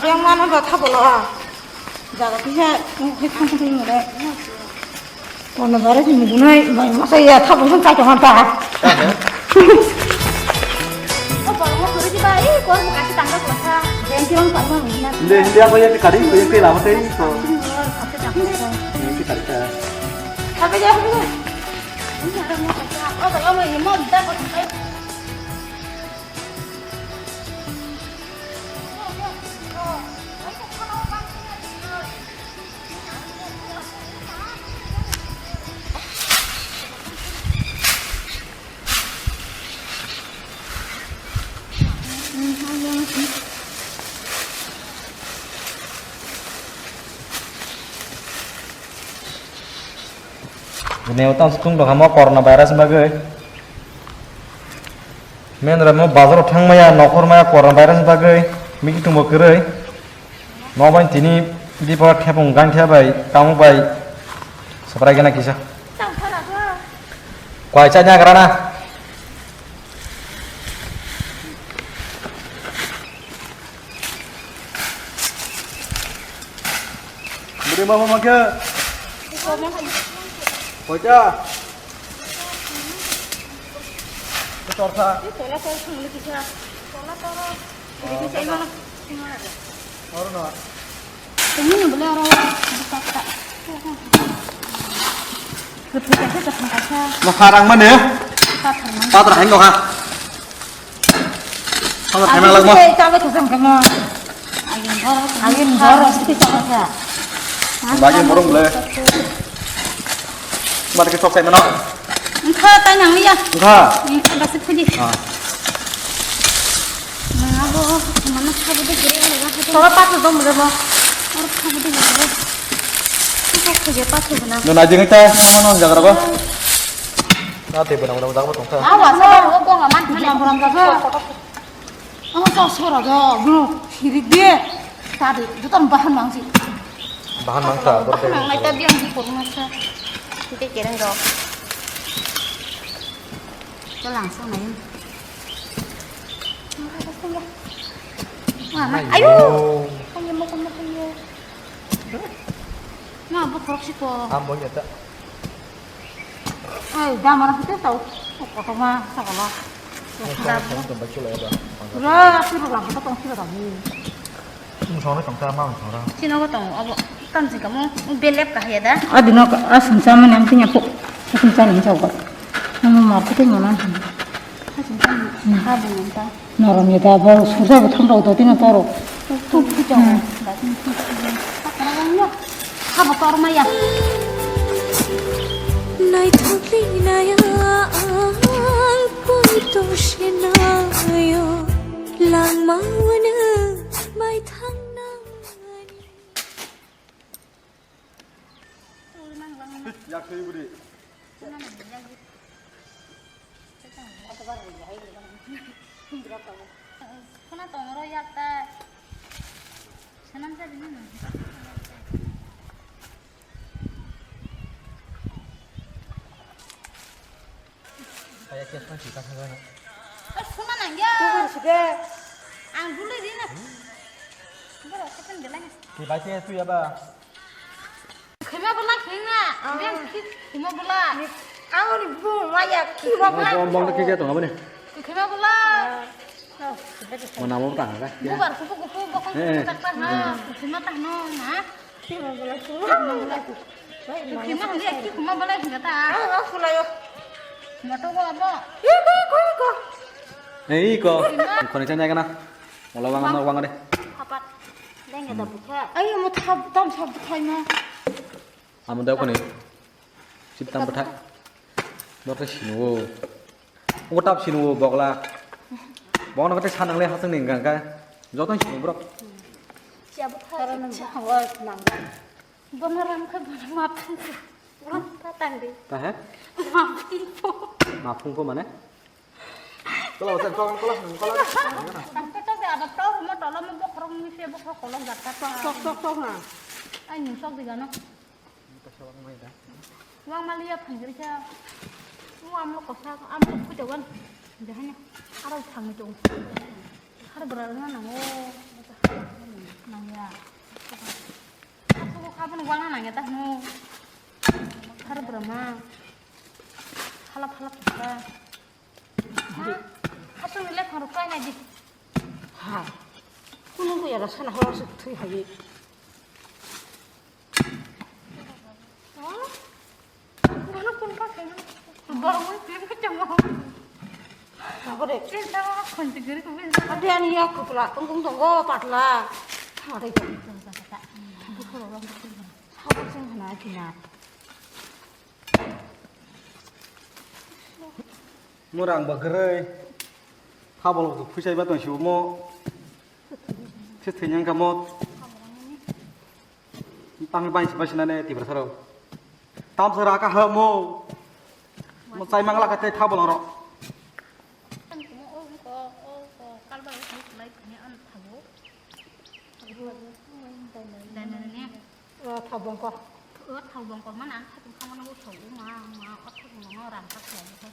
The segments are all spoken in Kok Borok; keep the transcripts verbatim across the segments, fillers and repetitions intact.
Yang mana ba thabo lo? Jaga kisa, kisa thang thang thang le. Kono bare sini gunai, bai masa ya thabo thang kai thang ta. Oh, bang mo kuri di ba, eh, kor mo kasi tangga kota. Yang kilang kai mo na. Hindi, hindi ako yung kari, yung kailangan ko yung ko. Kasi tangga kota. Yung kari ka. Sabi dia, sabi dia. Ini ada mo kota. Oh, kalau mo ini mo bisa kota. Bini utang sukung dong hamo corona virus bagwi. Men ramo bazar thang maya, nokhor maya, corona virus bagwi. Miki tungbo kwrwi. Nobai tini dipo thepung gangthia bai, kamuk bai. Saprai gana kisa. Kwai cha nya grana. Budi mama mangke. Koita. Kotor sa. Tola tola thang lagi sa. Tola tola. Ini saya mana? Oro no. Ini boleh oro. Buka tak. Betul aja tak. Masa rang mana ya? Pathar mang. Pathar hang doka. Pathar hang lagma. Kita apa tuh sama kamu? Angin bor, angin bor, itu sama aja. Bagi burung boleh. Mari kita sok mana? Engkha tai nang ya. Engkha. Engkha kasih pergi. Ah. Nang abo mana khabu de gere ora ga. Tora pat dong bole bo. Ora khabu de gere. Kok khabu pat dong na. No na jeng ta mana jaga ba. Na te bana mana jaga ba tong ta. Awa sa ro ko ngaman. Jam ram jaga. Ama to sora do, bro, sirik de. Tadi, joto bahan mangsi. Bahan mangsa, bor de. Nang nai ta biang di korma sa. Kita kereng do. Jalan sa nai. Ayo. Ayo. Ayo, makan, makan, ya. Nah, bu korok sih kok. Ambo ya ta. Ai, damar hwnkhe tau. Kotorma sakala. Pura, pura lampa tong sira tong. Song song tong ta ma song ra. Sino ko tong abo tam sing kamo belep ka haya da. Adino asung sama nam tinya po. Asung sama nam chau ko. Nama marketing mana? Asung sama. Ha bu nam ta. Norok ni da bo sujai bo thang rok do tino toro. Tuk tuk tuk. Habo tor maya. Naithok linaya ang poito sinayo langma wngwi bai thangnani. Yak sui budi. Khuna tongro yak ta. Sanam sa bini no. Kaya kes pan sita khaga na. Khuna nang ya. Tugur sige. Ang dulai di na. Boro sepen belai. Ki bai ke tu ya ba. Khema bela khengna. Beng ki khema bela. Ang ni bu ma ya khema bela. Bong bong ke ke tong abani. Khema bela. Mana mau tang ka? Bubar kupu kupu bokong kupu tak tak na. Khema tak no na. Khema bela khema. Khema bela ki khema bela khema ta. Ang aku layo. Khema to ko abo. Iko iko iko. Eh iko. Khema. Khoni chanya kana. Wala wang na wang de. Hapat. Lenge da bukha. Ayo mo thap tam thap khai ma. Amo da khoni. Sip tam bwthai. Bwthai sinu. Ugo tap sinu bogla. Bogna bwthai sanang le hasang ning gangka. Joto sinu bro. Siya bwthai. Karon hawa nang. Bono ram kha bono mapung. Ram ta tang de. Ta he? Mapung po. Mapung po mane? Kola, kola, kola, kola. Tangke tok de, aba tok mo tolo mo bokrok ni se bokrok kolok jatta tok. Tok, tok, tok, ha. Ai, ni tok de gano. Wang mali ya phangri kha. Mo amlo kosa, amlo puja wan. Jahanya. Aro phangri tong. Har bra na nango. Nangya. Aku kok kapan uang nangya tah nu. Har berapa? Halap halap kita. Ma, aku nilai baru kau naik di. Ha. Kuno ku ya sana hor suk thui hai. Borok mui film khe tongo. Abo de. Film tongo, khonti guri ko film tongo. Ade ani ya khopla tongkong tongo patla. Thang de. Sabo sing hana kina. Murang ba grai. Habol ko phuisai ba tong sibo mo. Khe thwinyang ka mo. Tang bai bai sinane tibra saro. Tam se raka ha mo. Mo chai mangla ka te tha bolong ro. Tha bongkor. O tha bongkor mana ang tha bongkor mana bo song ma ma o tha bongkor no ram ka khlai ko.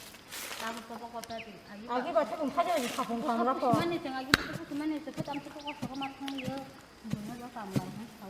Ta bo ko ko ta ti. Agi ba tha bongkor ja tha bongkor ro ko. Mani teng agi bo ko mani se ko tam ko ko ma thang yo. Bo no ba kam lai ha.